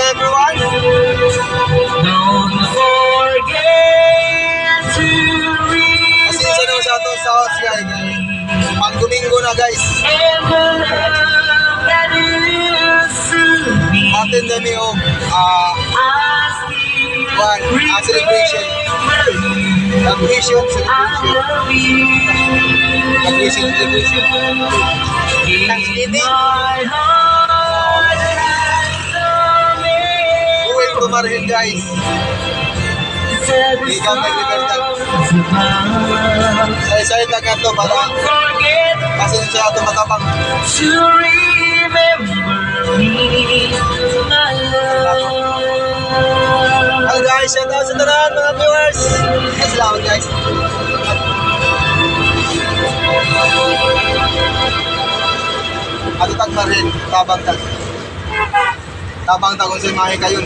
everyone. Don't forget to Pasensya na sa ato sa house, guys. Pang Domingo na, guys. remember the love that used to be. Attend kami og I still one, celebration. remember you. Graduation I celebration. Love you. Graduation celebration. Thanksgiving. My heart has a Going to Marhin, guys. Ikaw may libertad. Sa isa ka to para Don't forget pasensya ato matabang. To remember me, my love. Hello guys, shout out sa tanan mga viewers. Ay, salamat, guys. Ato tag Marhin, tabang tag. Tabang tag unsay mahi kayon.